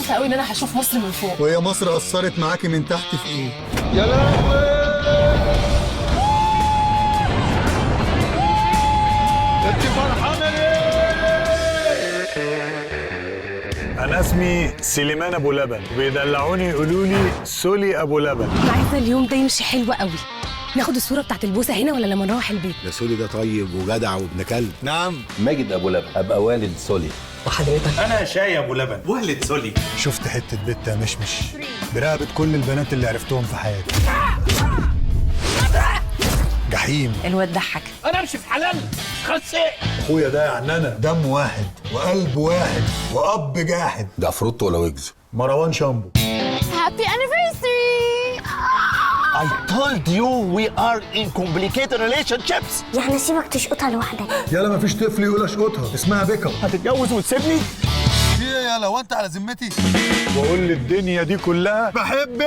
مبسوطة قوي ان انا هشوف مصر من فوق. وهي مصر قصرت معاكي من تحت في ايه؟ يا لهوي، انت فرحانة ليه؟ انا اسمي سليمان ابو لبن، بيدلعوني يقولوا لي سولي ابو لبن. انا عايزه اليوم ده يمشي حلو قوي. ناخد الصورة بتاعت البوسه هنا ولا لما نروح البيت؟ ده سولي ده طيب وجدع وابن كلب. نعم. ماجد ابو لبن، ابقى والد سولي. وحضرتك؟ انا شاي ابو لبن، والد سولي. شفت حتة بنت يا مشمش برقبه كل البنات اللي عرفتهم في حياتي. جحيم. الواد ضحك. انا امشي في حلال خسئ. اخويا ده يعني انا دم واحد وقلب واحد واب جاحد. ده عفروتو ولا ويجز؟ مروان شامبو. Happy anniversary! I told you we are in complicated relationships. يعني سيبك تشقطها لوحدك. يلا مفيش طفل يقول اشقطها، اسمها بيكم. هتتجوز وتسيبني؟ في ايه يلا، هو انت على ذمتي؟ بقول للدنيا دي كلها بحبك.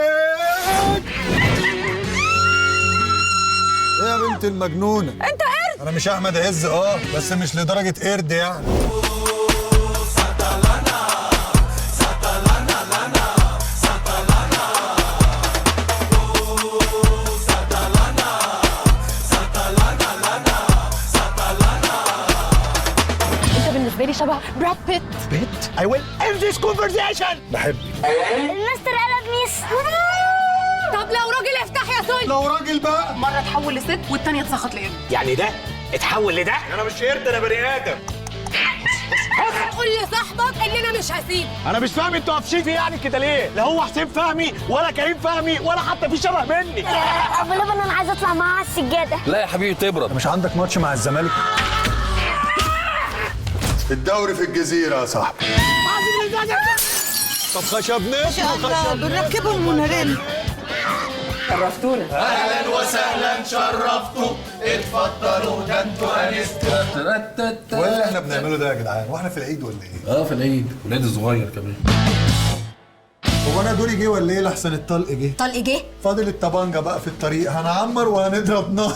ايه يا بنت المجنونة؟ انت قرد. انا مش احمد عز بس مش لدرجة قرد يعني. انت بالنسبة لي شبه براد بيت. بيت؟ I will end this conversation. بحبك. المستر قلب miss. طب لو راجل افتح يا سولي. لو راجل بقى. مرة تحول لست والتانية اتسخط لقرد. يعني ده اتحول لده؟ انا مش قرد، انا بني ادم. قول لصاحبك ان انا مش هسيب. انا مش فاهم انتوا قافشين فيه يعني كده ليه؟ لا هو حسين فهمي ولا كريم فهمي ولا حتى في شبه مني. ابو لبن انا عايزه اطلع معاه على السجادة. لا يا حبيبي تبرد. مش عندك ماتش مع الزمالك؟ الدوري في الجزيرة يا صاحبي. طب خشب نفسه. بنركبه المونوريل. شرفتونا. اهلا وسهلا، شرفتوا، اتفضلوا، ده انتوا انستوا. وايه اللي احنا بنعمله ده يا جدعان؟ واحنا في العيد ولا ايه؟ اه في العيد، والعيد الصغير كمان. هو انا دوري جه ولا ايه؟ لحسن الطلق جه. طلق جه؟ فاضل الطبنجه بقى في الطريق، هنعمر وهنضرب نار.